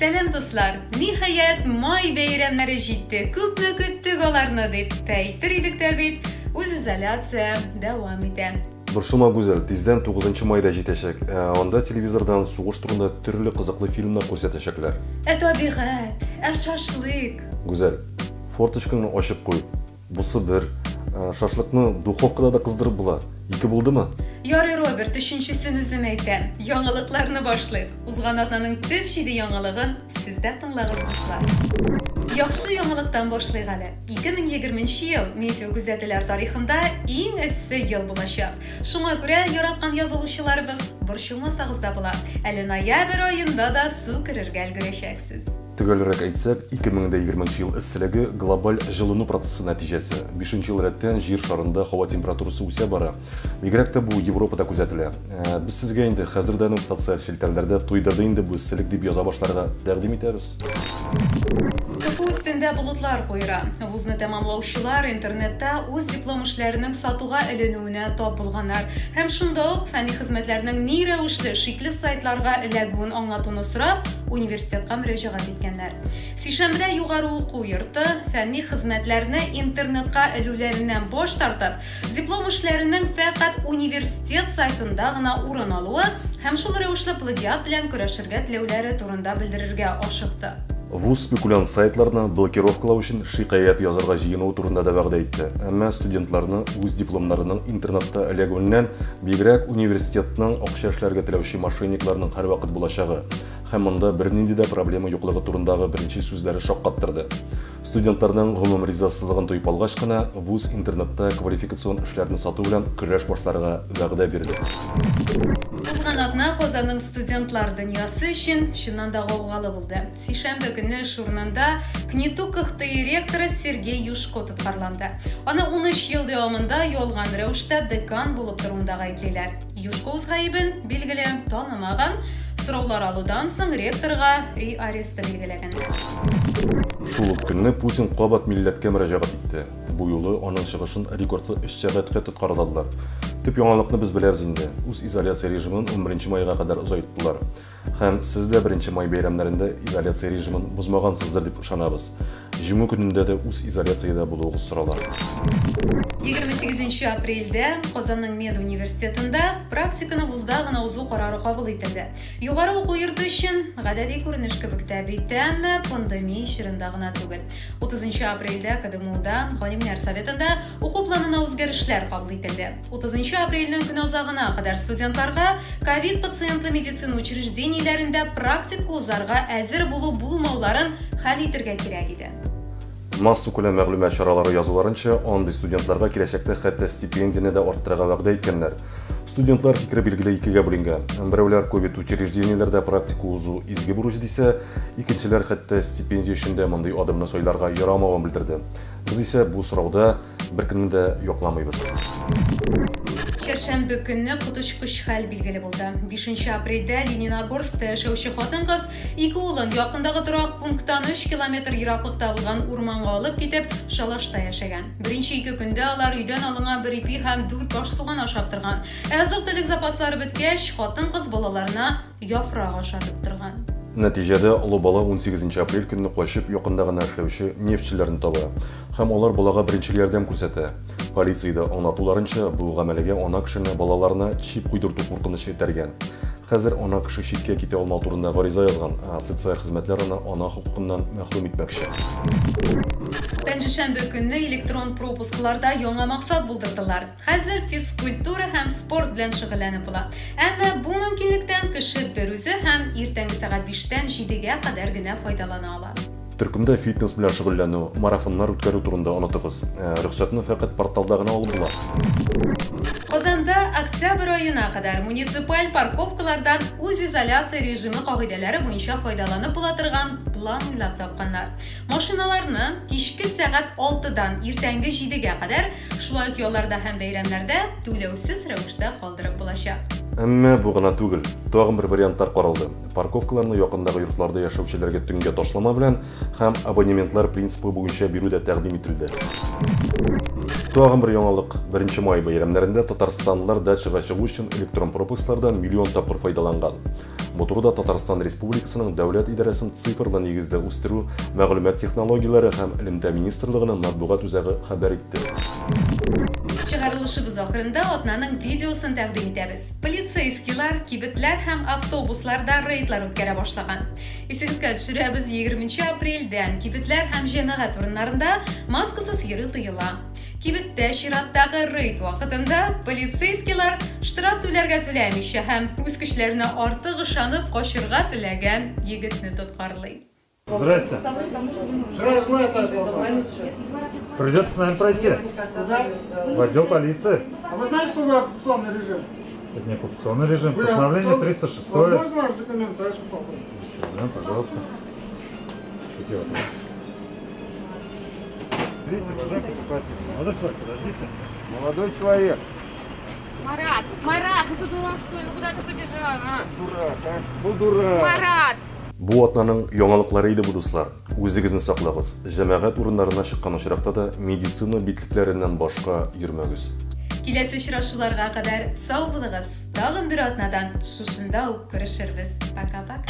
Сәлам, дуслар! Ниһаять, май бәйрәмнәре җитте. Күпме көттек аларны, дип әйтер идек тә бит, үзизоляция дәвам итә. Борчылма, Гүзәл, тиздән 9 май да җитәчәк. Ә анда телевизордан сугыш турында төрле кызыклы фильмнар күрсәтәчәкләр. Ә табигать, ә шашлык? Гүзәл, форточкаңны ачып куй. Бусы бер. Шашлыкны духовкада да кыздырып була. Ике булдымы? Ярый, Роберт, өченчесен үзем әйтәм. Яңалыкларны башлыйк. Узган атнаның төп җиде яңалыгын сез дә тыңлагыз, дуслар. Яхшы яңалыктан башлыйк әле. 2020 ел метеокүзәтүләр тарихында иң эссе ел булачак. Шуңа күрә, яраткан язылучыларыбыз, борчылмасагыз да була. Әле ноябрь аенда да су керергә өлгерәчәксез. Төгәлрәк әйтсәк, 2020 ел эсселеге глобаль җылыну процессы нәтиҗәсе. Бишенче ел рәттән Җир шарында һава температурасы үсә бара. Бигрәк тә бу Европада күзәтелә. Без сезгә инде хәзердән үк социаль челтәрләрдә туйдырды инде бу эсселек дип яза башларга тәкъдим итәбез. КФУ өстендә болытлар куера. Вузны тәмамлаучылар интернетта үз диплом эшләренең сатуга эленүенә тап булганнар. Һәм шунда ук фәнни хезмәтләрнең ни рәвешле шикле сайтларга эләгүен аңлатуны сорап, университетка мөрәҗәгать иткәннәр. Сишәмбедә югары уку йорты, фәнни хезмәтләрне интернетка элүләреннән баш тартып, диплом эшләренең фәкать университет сайтында гына урын алуы һәм шул рәвешле плагиат белән көрәшергә теләүләре турында белдерергә ашыкты. Вуз спекулянт сайтларны блокировкалау өчен шикаять язарга җыенуы турында да вәгъдә итте. Әмма студентларны үз дипломнарының интернетта эләгүеннән бигрәк университетның акча эшләргә теләүче мошенникларның һәрвакыт булачагы һәм монда бернинди дә проблема юклыгы турындагы беренче сүзләре шаккаттырды. Студентларның гомум ризасызлыгын тоеп алгач кына, вуз интернетта квалификацион эшләрне сату белән көрәш башларга вәгъдә бирде. Узган атна Казанның студентлар дөньясы өчен чыннан да гаугалы булды. Сишәмбе көнне эш урынында КНИТУ КХТИ ректоры Сергей Юшко тоткарланды. Аны 13 ел дәвамында ялган рәвештә декан булып торуында гаеплиләр. Юшко үз гаебен, билгеле, танымаган. Сораулар алудан соң ректорга өй аресты билгеләгәннәр. Шул ук көнне Путин кабат милләткә мөрәҗәгать итте. Бу юлы аның чыгышын рекордлы 3 сәгатькә тоткарладылар. Төп яңалыкны без беләбез инде. Үз изоляция режимын 11 майга кадәр озайттылар. Һәм сез дә 1 май бәйрәмнәрендә изоляция режимын бозмагансыздыр дип ышанабыз. Җиңү көнендә дә үз изоляциядә булуыгыз сорала. 28 апрельдә Казанның медуниверситетында практиканы вузда гына узу карары кабул ителде. Югары уку йорты өчен гадәти күренеш кебек тә бит, әмма пандемия чорында гына түгел. 30 апрельдә КДМУда Галимнәр советында уку планына үзгәрешләр кабул ителде. 30 апрельнең көн азагына кадәр студентларга ковид пациентлы медицина учреждениеләрендә практика узарга әзер булу булмауларын хәл итергә кирәк иде. Массакүләм мәгълүмат чаралары язуларынча, андый студентларга киләчәктә хәтта стипендияне дә арттырырга вәгъдә иткәннәр. Студентлар фикере билгеле икегә бүленгән. Берәүләр ковид учреждениеләрдә практика узу изге бурыч дисә, икенчеләр хәтта стипендия өчен дә мондый адымны сайларга ярамавын белдерде. Без исә бу сорауда беркемне дә якламыйбыз. Чәршәмбе көнне коточкыч хәл билгеле булды. 5 апрельдә Лениногорскта яшәүче хатын-кыз ике улын якындагы торак пункттан 3 километр ераклыкта булган урманга алып китеп, шалашта яшәгән. Беренче ике көндә алар өйдән алынган бер ипи һәм дүрт баш суган ашап торган. Ә азык-төлек запаслары беткәч, хатын-кыз балаларына яфрак ашатып торган. Нәтиҗәдә олы бала 18 апрель көнне качып якында гына эшләүче нефтьчеләрне таба һәм алар балага беренчел ярдәм күрсәтә. Полициядә аңлатуларынча, бу гамәлгә ана кешене балаларына чип куйдырту куркынычы этәргән. Хәзер ана кеше читкә китә алмау турында гариза язган, ә социаль хезмәтләр аны ана хокукыннан мәхрүм итмәкче. Пәнҗешәмбе көнне электрон пропускларда яңа максат булдырдылар. Хәзер физкультура һәм спорт белән шөгыльләнеп була. Әмма бу мөмкинлектән кеше бер үзе һәм иртәнге сәгать 5тән 7гә кадәр генә файдалана ала. Төркемдә фитнес белән шөгыльләнү, марафоннар үткәрү турында онытыгыз. Рөхсәтне фәкать порталда гына алып була. Казанда октябрь аена кадәр муниципаль парковкалардан үзизоляция режимы кагыйдәләре буенча файдаланып була торган план уйлап тапканнар. Машиналарны кичке сәгать 6-дан иртәнге 7-гә кадәр, шулай ук ялларда һәм бәйрәмнәрдә түләүсез рәвештә калдырып булачак. Әмма бу гына түгел. Тагын бер вариантлар каралды. Парковкаларны якындагы йортларда яшәүчеләргә төнгә ташлама белән һәм абонементлар принципы буенча бирү дә тәкъдим ителде. Тагын бер яңалык. 1 май бәйрәмнәрендә татарстанлылар дачага чыгу өчен электрон пропусклардан миллион тапкыр файдаланган. Бу турыда Татарстан Республикасының Дәүләт идарәсен цифрлы нигездә үстерү, мәгълүмат технологияләре һәм элемтә министрлыгының матбугат үзәге хәбәр итте. Чыгарылышыбыз ахырында атнаның видеосын тәкъдим итәбез. Полицейскийлар кибетләр һәм автобусларда рейдлар үткәрә башлаган. Исегезгә төшерәбез, 20 апрельдән кибетләр һәм җәмәгать урыннарында маскасыз йөрү тыела. Кибеттә чираттагы рейд вакытында полицейскийлар штраф түләргә теләмичә һәм үз көчләренә артык ышанып качырга теләгән егетне тоткарлый. Здрасте. Придется с нами пройти. Куда? В отдел полиции. А вы знаете, что вы оккупационный режим? Это не оккупационный режим. Вы Постановление оккупационный- 306. Вот Можно ваш документ, товарищ полковник? Без проблем, пожалуйста. Какие вопросы? Видите, уважаемый покупатель. Молодой человек, подождите. Молодой человек. Марат, Марат, ну ты дурак, что ли? Ну куда ты побежал, а? Дурак, а? Ну дурак. Марат! Бу атнаның яңалыклары иде бу, дуслар. Үзегезне саклагыз. Җәмәгать урыннарына чыккан очракта да медицина битлекләреннән башка йөрмәгез. Киләсе очрашуларга кадәр сау булыгыз. Тагын бер атнадан шушында ук күрешербез. Пока-пока.